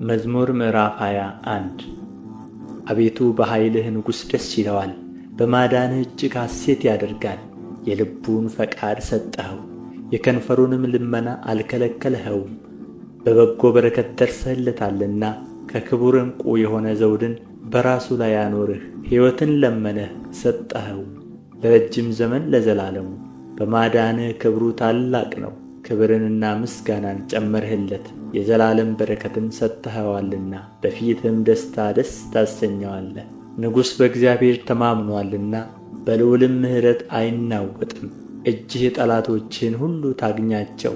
መዝሙር ምዕራፍ 21። አቤቱ በኃይልህ ንጉሥ ደስ ይለዋል፣ በማዳንህ እጅግ ሐሤት ያደርጋል። የልቡን ፈቃድ ሰጠኸው፣ የከንፈሩንም ልመና አልከለከልኸውም። በበጎ በረከት ደርሰህለታልና ከክቡር ዕንቍ የሆነ ዘውድን በራሱ ላይ አኖርህ። ሕይወትን ለመነህ ሰጠኸውም፣ ለረጅም ዘመን ለዘላለሙ። በማዳንህ ክብሩ ታላቅ ነው። ክብርንና ምስጋናን ጨመርህለት፣ የዘላለም በረከትን ሰጥተኸዋልና በፊትህም ደስታ ደስ ታሰኘዋለህ። ንጉሥ በእግዚአብሔር ተማምኖአልና በልዑልም ምሕረት አይናወጥም። እጅህ ጠላቶችህን ሁሉ ታግኛቸው፣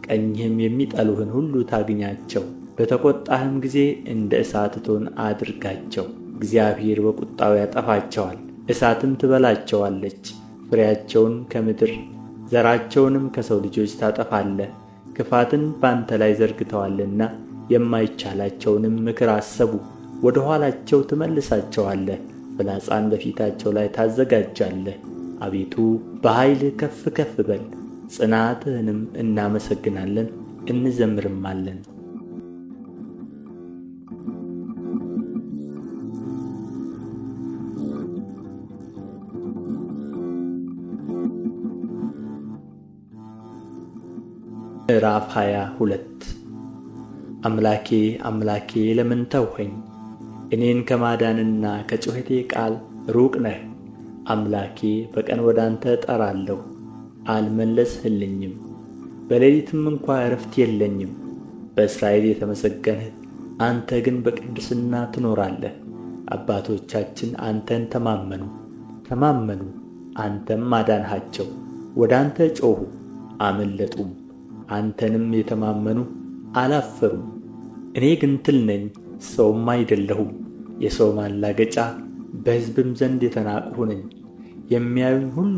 ቀኝህም የሚጠሉህን ሁሉ ታግኛቸው። በተቈጣህም ጊዜ እንደ እሳት እቶን አድርጋቸው። እግዚአብሔር በቍጣው ያጠፋቸዋል፣ እሳትም ትበላቸዋለች። ፍሬያቸውን ከምድር ዘራቸውንም ከሰው ልጆች ታጠፋለህ። ክፋትን በአንተ ላይ ዘርግተዋልና የማይቻላቸውንም ምክር አሰቡ። ወደ ኋላቸው ትመልሳቸዋለህ፣ ፍላጻን በፊታቸው ላይ ታዘጋጃለህ። አቤቱ በኃይልህ ከፍ ከፍ በል፣ ጽናትህንም እናመሰግናለን እንዘምርማለን። ምዕራፍ 22። አምላኬ አምላኬ ለምን ተውኸኝ? እኔን ከማዳንና ከጩኸቴ ቃል ሩቅ ነህ። አምላኬ በቀን ወደ አንተ እጠራለሁ፣ አልመለስህልኝም። በሌሊትም እንኳ ዕረፍት የለኝም። በእስራኤል የተመሰገንህ አንተ ግን በቅድስና ትኖራለህ። አባቶቻችን አንተን ተማመኑ ተማመኑ፣ አንተም አዳንሃቸው። ወደ አንተ ጮኹ አመለጡም፣ አንተንም የተማመኑ አላፈሩም። እኔ ግን ትል ነኝ፣ ሰውም አይደለሁም፣ የሰው ማላገጫ፣ በሕዝብም ዘንድ የተናቅሁ ነኝ። የሚያዩኝ ሁሉ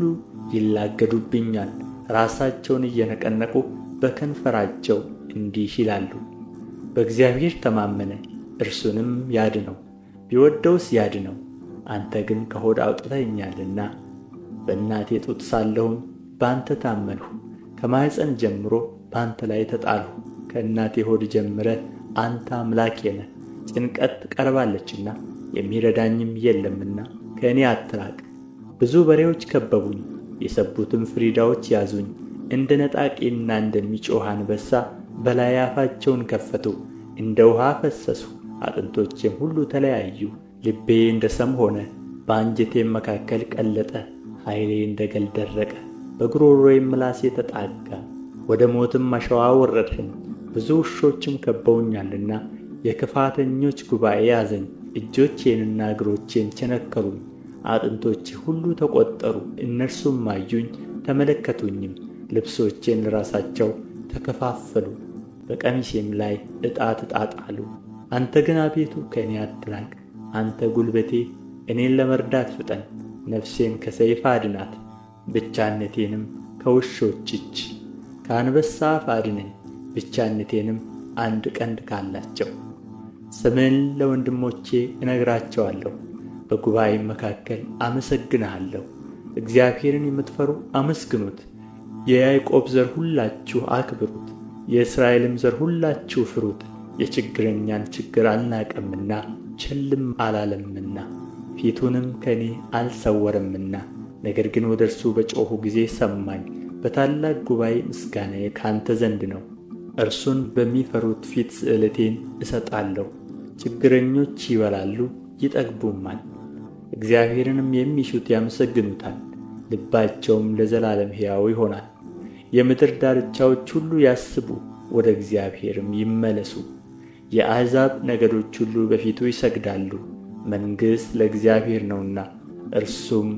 ይላገዱብኛል፣ ራሳቸውን እየነቀነቁ በከንፈራቸው እንዲህ ይላሉ፣ በእግዚአብሔር ተማመነ፣ እርሱንም ያድነው፣ ቢወደውስ ያድነው። አንተ ግን ከሆድ አውጥተኸኛልና በእናቴ ጡት ሳለሁም በአንተ ታመንሁ። ከማኅፀን ጀምሮ በአንተ ላይ ተጣልሁ። ከእናቴ ሆድ ጀምረህ አንተ አምላኬ ነህ። ጭንቀት ቀርባለችና የሚረዳኝም የለምና ከእኔ አትራቅ። ብዙ በሬዎች ከበቡኝ፣ የሰቡትም ፍሪዳዎች ያዙኝ። እንደ ነጣቂና እንደሚጮኽ አንበሳ በላዬ አፋቸውን ከፈቱ። እንደ ውኃ ፈሰስሁ፣ አጥንቶቼም ሁሉ ተለያዩ። ልቤ እንደ ሰም ሆነ፣ በአንጀቴም መካከል ቀለጠ። ኃይሌ እንደ ገል ደረቀ፣ በጕሮሮዬም ምላሴ ተጣጋ። ወደ ሞትም አሸዋ አወረድኸኝ። ብዙ ውሾችም ከበውኛልና የክፋተኞች ጉባኤ ያዘኝ። እጆቼንና እግሮቼን ቸነከሩኝ፣ አጥንቶቼ ሁሉ ተቈጠሩ። እነርሱም አዩኝ ተመለከቱኝም። ልብሶቼን ለራሳቸው ተከፋፈሉ፣ በቀሚሴም ላይ ዕጣ ተጣጣሉ። አንተ ግን አቤቱ ከእኔ አትራቅ። አንተ ጉልበቴ፣ እኔን ለመርዳት ፍጠን። ነፍሴን ከሰይፍ አድናት፣ ብቻነቴንም ከውሾች እጅ። ከአንበሳ አፍ አድነኝ፣ ብቻነቴንም አንድ ቀንድ ካላቸው። ስምህን ለወንድሞቼ እነግራቸዋለሁ፣ በጉባኤም መካከል አመሰግንሃለሁ። እግዚአብሔርን የምትፈሩ አመስግኑት። የያዕቆብ ዘር ሁላችሁ አክብሩት፣ የእስራኤልም ዘር ሁላችሁ ፍሩት። የችግረኛን ችግር አልናቀምና ቸልም አላለምና፣ ፊቱንም ከእኔ አልሰወረምና። ነገር ግን ወደ እርሱ በጮኽሁ ጊዜ ሰማኝ። በታላቅ ጉባኤ ምስጋናዬ ከአንተ ዘንድ ነው። እርሱን በሚፈሩት ፊት ስእለቴን እሰጣለሁ። ችግረኞች ይበላሉ ይጠግቡማል፣ እግዚአብሔርንም የሚሹት ያመሰግኑታል። ልባቸውም ለዘላለም ሕያው ይሆናል። የምድር ዳርቻዎች ሁሉ ያስቡ፣ ወደ እግዚአብሔርም ይመለሱ። የአሕዛብ ነገዶች ሁሉ በፊቱ ይሰግዳሉ። መንግሥት ለእግዚአብሔር ነውና እርሱም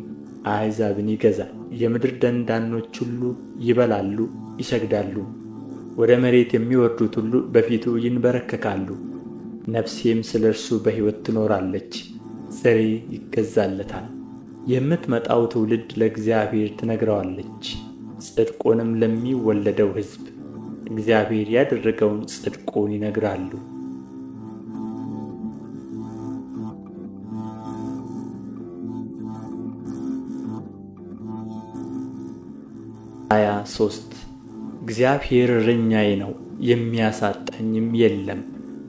አሕዛብን ይገዛል። የምድር ደንዳኖች ሁሉ ይበላሉ ይሰግዳሉ። ወደ መሬት የሚወርዱት ሁሉ በፊቱ ይንበረከካሉ። ነፍሴም ስለ እርሱ በሕይወት ትኖራለች፣ ዘሬ ይገዛለታል። የምትመጣው ትውልድ ለእግዚአብሔር ትነግረዋለች፣ ጽድቁንም ለሚወለደው ሕዝብ። እግዚአብሔር ያደረገውን ጽድቁን ይነግራሉ። 23። እግዚአብሔር እረኛዬ ነው፣ የሚያሳጣኝም የለም።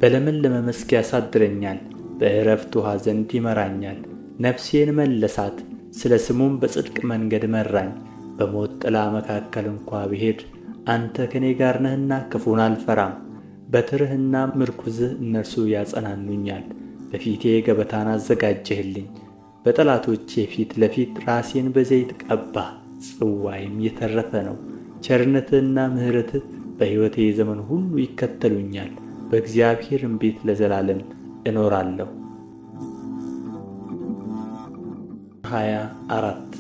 በለመለመ መስክ ያሳድረኛል፣ በዕረፍት ውኃ ዘንድ ይመራኛል። ነፍሴን መለሳት፣ ስለ ስሙም በጽድቅ መንገድ መራኝ። በሞት ጥላ መካከል እንኳ ብሄድ አንተ ከእኔ ጋር ነህና ክፉን አልፈራም። በትርህና ምርኵዝህ እነርሱ ያጸናኑኛል። በፊቴ ገበታን አዘጋጀህልኝ፣ በጠላቶቼ ፊት ለፊት ራሴን በዘይት ቀባህ፣ ጽዋዬም የተረፈ ነው። ቸርነትህና ምሕረትህ በሕይወቴ ዘመን ሁሉ ይከተሉኛል፣ በእግዚአብሔርም ቤት ለዘላለም እኖራለሁ። 24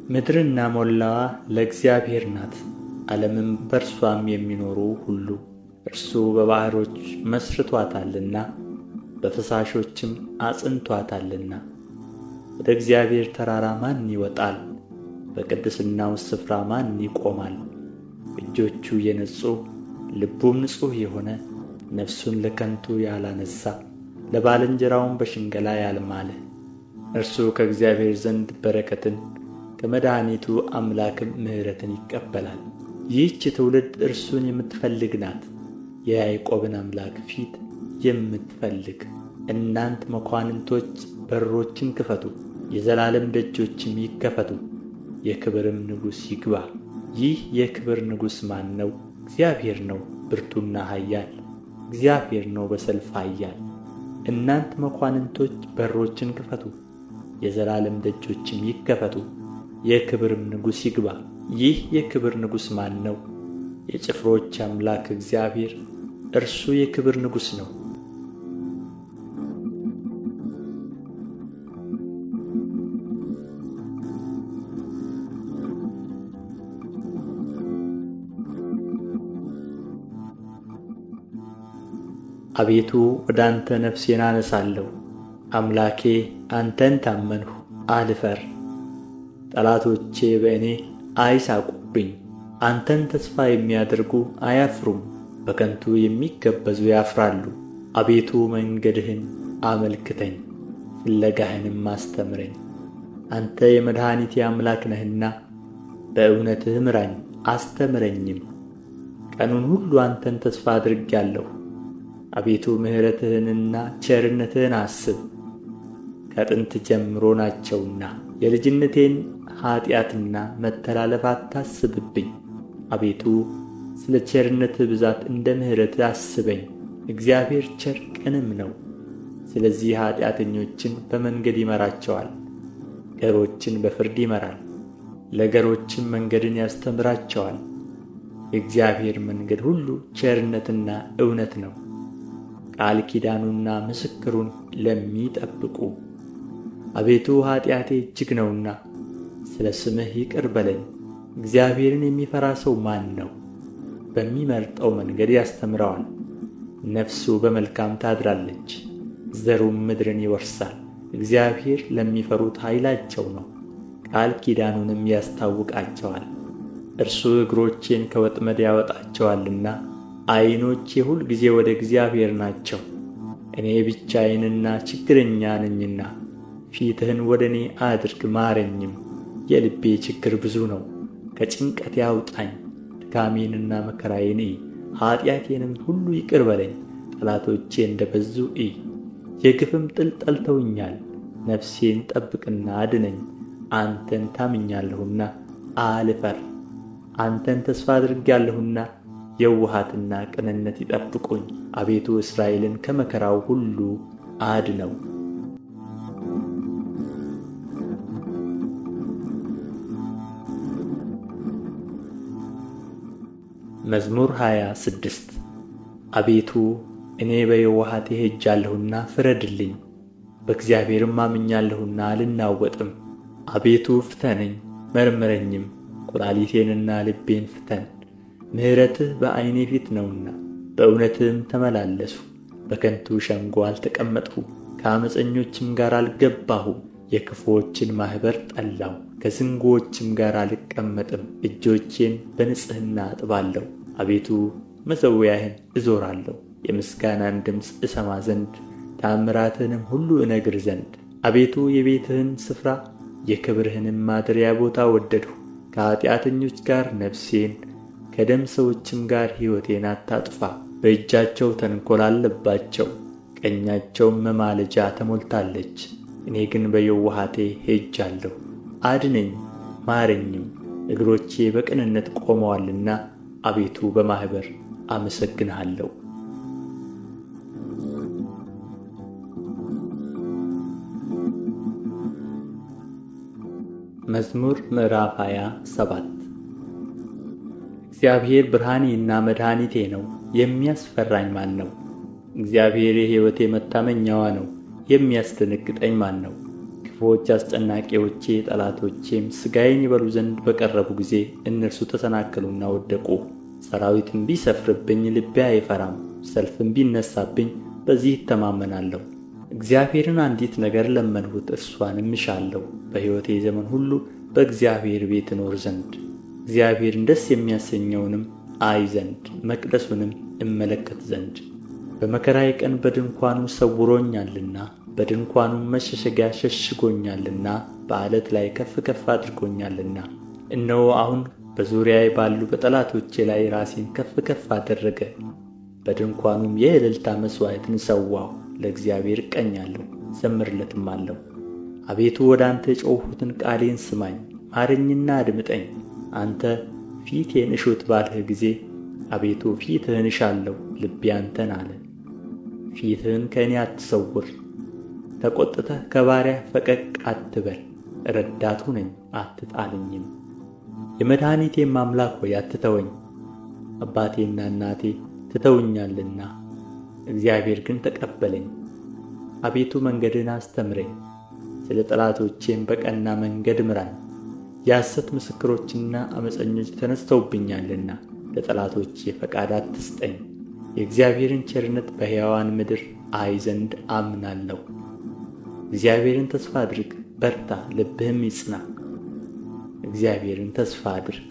ምድርና ሞላዋ ለእግዚአብሔር ናት፣ ዓለምም በእርሷም የሚኖሩ ሁሉ። እርሱ በባሕሮች መሥርቶአታልና በፈሳሾችም አጽንቶአታልና። ወደ እግዚአብሔር ተራራ ማን ይወጣል? በቅድስናውስ ስፍራ ማን ይቆማል? እጆቹ የነጹ ልቡም ንጹሕ የሆነ ነፍሱን ለከንቱ ያላነሣ ለባልንጀራውም በሽንገላ ያልማለ፣ እርሱ ከእግዚአብሔር ዘንድ በረከትን ከመድኃኒቱ አምላክም ምሕረትን ይቀበላል። ይህች ትውልድ እርሱን የምትፈልግ ናት፣ የያዕቆብን አምላክ ፊት የምትፈልግ። እናንት መኳንንቶች በሮችን ክፈቱ፣ የዘላለም ደጆችም ይከፈቱ፣ የክብርም ንጉሥ ይግባ። ይህ የክብር ንጉሥ ማን ነው? እግዚአብሔር ነው፣ ብርቱና ኃያል፣ እግዚአብሔር ነው፣ በሰልፍ ኃያል። እናንት መኳንንቶች በሮችን ክፈቱ፣ የዘላለም ደጆችም ይከፈቱ፣ የክብርም ንጉሥ ይግባ። ይህ የክብር ንጉሥ ማን ነው? የጭፍሮች አምላክ እግዚአብሔር፣ እርሱ የክብር ንጉሥ ነው። አቤቱ ወደ አንተ ነፍሴን አነሣለሁ። አምላኬ አንተን ታመንሁ፣ አልፈር። ጠላቶቼ በእኔ አይሣቁብኝ። አንተን ተስፋ የሚያደርጉ አያፍሩም፣ በከንቱ የሚገበዙ ያፍራሉ። አቤቱ መንገድህን አመልክተኝ፣ ፍለጋህንም አስተምረኝ። አንተ የመድኃኒቴ አምላክ ነህና በእውነትህ ምራኝ አስተምረኝም። ቀኑን ሁሉ አንተን ተስፋ አድርጌአለሁ። አቤቱ ምሕረትህንና ቸርነትህን አስብ፣ ከጥንት ጀምሮ ናቸውና። የልጅነቴን ኃጢአትና መተላለፍ አታስብብኝ። አቤቱ ስለ ቸርነትህ ብዛት እንደ ምሕረትህ አስበኝ። እግዚአብሔር ቸር ቅንም ነው፣ ስለዚህ ኃጢአተኞችን በመንገድ ይመራቸዋል። ገሮችን በፍርድ ይመራል፣ ለገሮችም መንገድን ያስተምራቸዋል። የእግዚአብሔር መንገድ ሁሉ ቸርነትና እውነት ነው፣ ቃል ኪዳኑና ምስክሩን ለሚጠብቁ። አቤቱ ኃጢአቴ እጅግ ነውና ስለ ስምህ ይቅር በለኝ። እግዚአብሔርን የሚፈራ ሰው ማን ነው? በሚመርጠው መንገድ ያስተምረዋል። ነፍሱ በመልካም ታድራለች፣ ዘሩም ምድርን ይወርሳል። እግዚአብሔር ለሚፈሩት ኃይላቸው ነው፣ ቃል ኪዳኑንም ያስታውቃቸዋል። እርሱ እግሮቼን ከወጥመድ ያወጣቸዋልና ዓይኖቼ ሁልጊዜ ወደ እግዚአብሔር ናቸው። እኔ ብቻዬንና ችግረኛ ነኝና ፊትህን ወደ እኔ አድርግ ማረኝም። የልቤ ችግር ብዙ ነው፣ ከጭንቀቴ አውጣኝ። ድካሜንና መከራዬን እይ፣ ኃጢአቴንም ሁሉ ይቅር በለኝ። ጠላቶቼ እንደ በዙ እይ፣ የግፍም ጥል ጠልተውኛል። ነፍሴን ጠብቅና አድነኝ፣ አንተን ታምኛለሁና አልፈር። አንተን ተስፋ አድርጌአለሁና የውሃትና ቅንነት ይጠብቁኝ። አቤቱ እስራኤልን ከመከራው ሁሉ አድነው። መዝሙር 26። አቤቱ እኔ በየውሃቴ ሄጃለሁና ፍረድልኝ፣ በእግዚአብሔርም አምኛለሁና አልናወጥም። አቤቱ ፍተነኝ መርምረኝም፣ ኵላሊቴንና ልቤን ፍተን። ምሕረትህ በዓይኔ ፊት ነውና በእውነትህም ተመላለስሁ። በከንቱ ሸንጎ አልተቀመጥሁም፣ ከዓመፀኞችም ጋር አልገባሁም። የክፉዎችን ማኅበር ጠላሁ፣ ከዝንጉዎችም ጋር አልቀመጥም። እጆቼን በንጽሕና አጥባለሁ። አቤቱ መሠዊያህን እዞራለሁ፣ የምስጋናን ድምፅ እሰማ ዘንድ ተአምራትህንም ሁሉ እነግር ዘንድ። አቤቱ የቤትህን ስፍራ የክብርህንም ማደሪያ ቦታ ወደድሁ። ከኃጢአተኞች ጋር ነፍሴን ከደም ሰዎችም ጋር ሕይወቴን አታጥፋ። በእጃቸው ተንኰል አለባቸው፣ ቀኛቸውም መማለጃ ተሞልታለች። እኔ ግን በየውሃቴ ሄጃለሁ። አድነኝ ማረኝም፣ እግሮቼ በቅንነት ቆመዋልና አቤቱ በማኅበር አመሰግንሃለሁ። መዝሙር ምዕራፍ 27። እግዚአብሔር ብርሃኔና መድኃኒቴ ነው፣ የሚያስፈራኝ ማን ነው? እግዚአብሔር የሕይወቴ መታመኛዋ ነው፣ የሚያስደነግጠኝ ማን ነው? ክፉዎች አስጨናቂዎቼ ጠላቶቼም ሥጋዬን ይበሉ ዘንድ በቀረቡ ጊዜ እነርሱ ተሰናከሉና ወደቁ። ሠራዊትም ቢሰፍርብኝ ልቤ አይፈራም፣ ሰልፍም ቢነሣብኝ በዚህ እተማመናለሁ። እግዚአብሔርን አንዲት ነገር ለመንሁት፣ እርስዋንም እሻለሁ፣ በሕይወቴ ዘመን ሁሉ በእግዚአብሔር ቤት እኖር ዘንድ፣ እግዚአብሔርን ደስ የሚያሰኘውንም አይ ዘንድ፣ መቅደሱንም እመለከት ዘንድ። በመከራዬ ቀን በድንኳኑ ሰውሮኛልና፣ በድንኳኑም መሸሸጊያ ሸሽጎኛልና፣ በዓለት ላይ ከፍ ከፍ አድርጎኛልና። እነሆ አሁን በዙሪያዬ ባሉ በጠላቶቼ ላይ ራሴን ከፍ ከፍ አደረገ። በድንኳኑም የእልልታ መሥዋዕትን ሠዋሁ። ለእግዚአብሔር እቀኛለሁ እዘምርለትማለሁ። አቤቱ ወደ አንተ የጮኽሁትን ቃሌን ስማኝ፣ ማረኝና አድምጠኝ። አንተ ፊቴን እሹት ባልህ ጊዜ አቤቱ ፊትህን እሻለሁ፣ ልቤ አንተን አለ። ፊትህን ከእኔ አትሰውር፣ ተቈጥተህ ከባሪያህ ፈቀቅ አትበል። ረዳት ሁነኝ አትጣለኝም። የመድኃኒቴም አምላክ ሆይ አትተወኝ። አባቴና እናቴ ትተውኛልና እግዚአብሔር ግን ተቀበለኝ። አቤቱ መንገድህን አስተምረኝ፣ ስለ ጠላቶቼም በቀና መንገድ ምራኝ። የሐሰት ምስክሮችና ዓመፀኞች ተነሥተውብኛልና ለጠላቶቼ ፈቃድ አትስጠኝ። የእግዚአብሔርን ቸርነት በሕያዋን ምድር አይ ዘንድ አምናለሁ። እግዚአብሔርን ተስፋ አድርግ፣ በርታ፣ ልብህም ይጽና። እግዚአብሔርን ተስፋ አድርግ።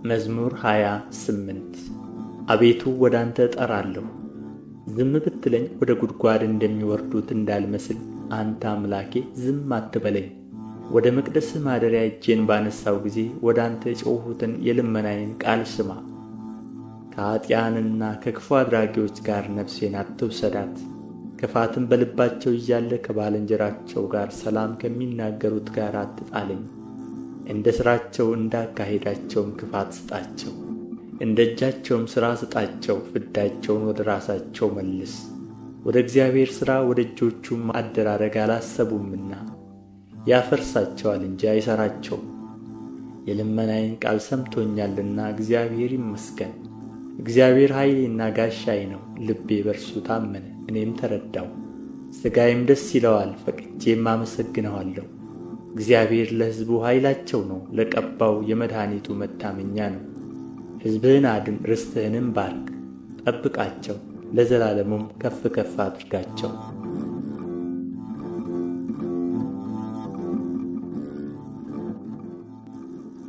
መዝሙር 28። አቤቱ ወደ አንተ እጠራለሁ፣ ዝም ብትለኝ ወደ ጉድጓድ እንደሚወርዱት እንዳልመስል አንተ አምላኬ ዝም አትበለኝ። ወደ መቅደስህ ማደሪያ እጄን ባነሣሁ ጊዜ ወደ አንተ የጮኽሁትን የልመናዬን ቃል ስማ። ከኃጥኣንና ከክፉ አድራጊዎች ጋር ነፍሴን አትውሰዳት። ክፋትም በልባቸው እያለ ከባልንጀራቸው ጋር ሰላም ከሚናገሩት ጋር አትጣለኝ። እንደ ሥራቸው እንደ አካሄዳቸውም ክፋት ስጣቸው፣ እንደ እጃቸውም ሥራ ስጣቸው። ፍዳቸውን ወደ ራሳቸው መልስ። ወደ እግዚአብሔር ሥራ ወደ እጆቹም አደራረግ አላሰቡምና ያፈርሳቸዋል እንጂ አይሠራቸውም። የልመናዬን ቃል ሰምቶኛልና እግዚአብሔር ይመስገን። እግዚአብሔር ኃይሌና ጋሻዬ ነው። ልቤ በእርሱ ታመነ፣ እኔም ተረዳሁ። ሥጋዬም ደስ ይለዋል፣ ፈቅጄም አመሰግነዋለሁ። እግዚአብሔር ለሕዝቡ ኃይላቸው ነው፣ ለቀባው የመድኃኒቱ መታመኛ ነው። ሕዝብህን አድን፣ ርስትህንም ባርክ፣ ጠብቃቸው፣ ለዘላለሙም ከፍ ከፍ አድርጋቸው።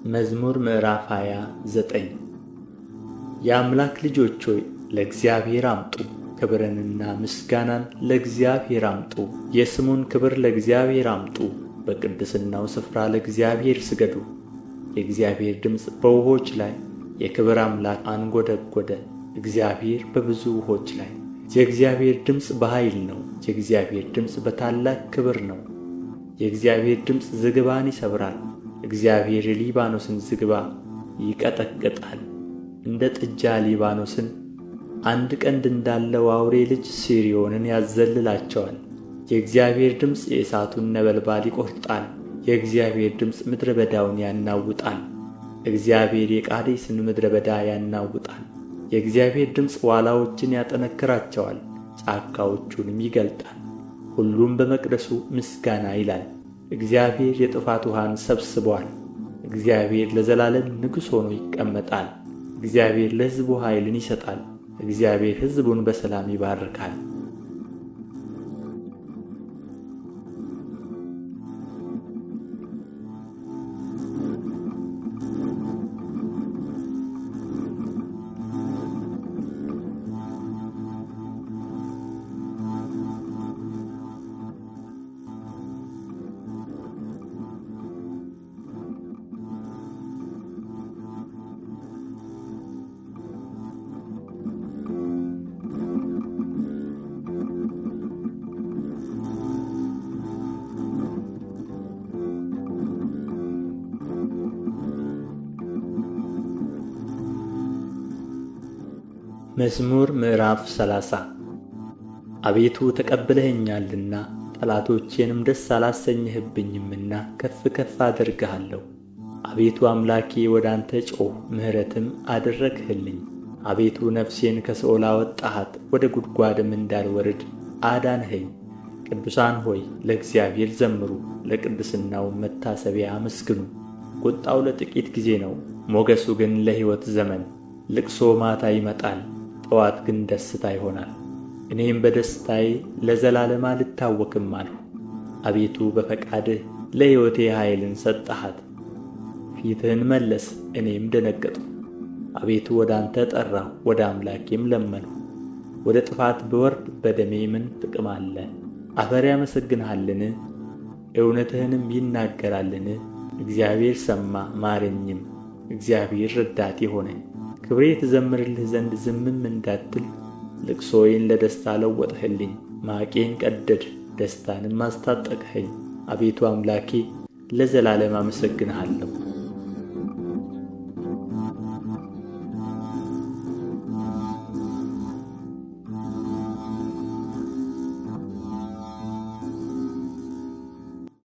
መዝሙር ምዕራፍ 29። የአምላክ ልጆች ሆይ ለእግዚአብሔር አምጡ፣ ክብርንና ምስጋናን ለእግዚአብሔር አምጡ። የስሙን ክብር ለእግዚአብሔር አምጡ። በቅድስናው ስፍራ ለእግዚአብሔር ስገዱ። የእግዚአብሔር ድምፅ በውኆች ላይ፣ የክብር አምላክ አንጐደጐደ። እግዚአብሔር በብዙ ውኆች ላይ። የእግዚአብሔር ድምፅ በኃይል ነው። የእግዚአብሔር ድምፅ በታላቅ ክብር ነው። የእግዚአብሔር ድምፅ ዝግባን ይሰብራል። እግዚአብሔር የሊባኖስን ዝግባ ይቀጠቅጣል። እንደ ጥጃ ሊባኖስን፣ አንድ ቀንድ እንዳለው አውሬ ልጅ ሲርዮንን ያዘልላቸዋል። የእግዚአብሔር ድምፅ የእሳቱን ነበልባል ይቈርጣል። የእግዚአብሔር ድምፅ ምድረ በዳውን ያናውጣል። እግዚአብሔር የቃዴስን ምድረ በዳ ያናውጣል። የእግዚአብሔር ድምፅ ዋላዎችን ያጠነክራቸዋል፣ ጫካዎቹንም ይገልጣል። ሁሉም በመቅደሱ ምስጋና ይላል። እግዚአብሔር የጥፋት ውኃን ሰብስቦአል። እግዚአብሔር ለዘላለም ንጉሥ ሆኖ ይቀመጣል። እግዚአብሔር ለሕዝቡ ኃይልን ይሰጣል። እግዚአብሔር ሕዝቡን በሰላም ይባርካል። መዝሙር ምዕራፍ 30። አቤቱ ተቀብለኸኛልና ጠላቶቼንም ደስ አላሰኘህብኝምና ከፍ ከፍ አደርግሃለሁ። አቤቱ አምላኬ ወደ አንተ ጮኽሁ፣ ምሕረትም አደረግህልኝ። አቤቱ ነፍሴን ከሲኦል አወጣሃት፣ ወደ ጕድጓድም እንዳልወርድ አዳንኸኝ። ቅዱሳን ሆይ ለእግዚአብሔር ዘምሩ፣ ለቅድስናውም መታሰቢያ አመስግኑ። ቍጣው ለጥቂት ጊዜ ነው፣ ሞገሱ ግን ለሕይወት ዘመን። ልቅሶ ማታ ይመጣል፣ ጥዋት ግን ደስታ ይሆናል። እኔም በደስታዬ ለዘላለም አልታወክም አልሁ። አቤቱ በፈቃድህ ለሕይወቴ ኃይልን ሰጠሃት። ፊትህን መለስህ፣ እኔም ደነገጥሁ። አቤቱ ወደ አንተ ጠራሁ፣ ወደ አምላኬም ለመንሁ። ወደ ጥፋት ብወርድ በደሜ ምን ጥቅም አለ? አፈር ያመሰግንሃልን? እውነትህንም ይናገራልን? እግዚአብሔር ሰማ ማረኝም፣ እግዚአብሔር ረዳቴ ሆነኝ። ክብሬ ትዘምርልህ ዘንድ ዝምም እንዳትል ልቅሶዬን ለደስታ ለወጥህልኝ። ማቄን ቀደድህ፣ ደስታንም አስታጠቅኸኝ። አቤቱ አምላኬ ለዘላለም አመሰግንሃለሁ።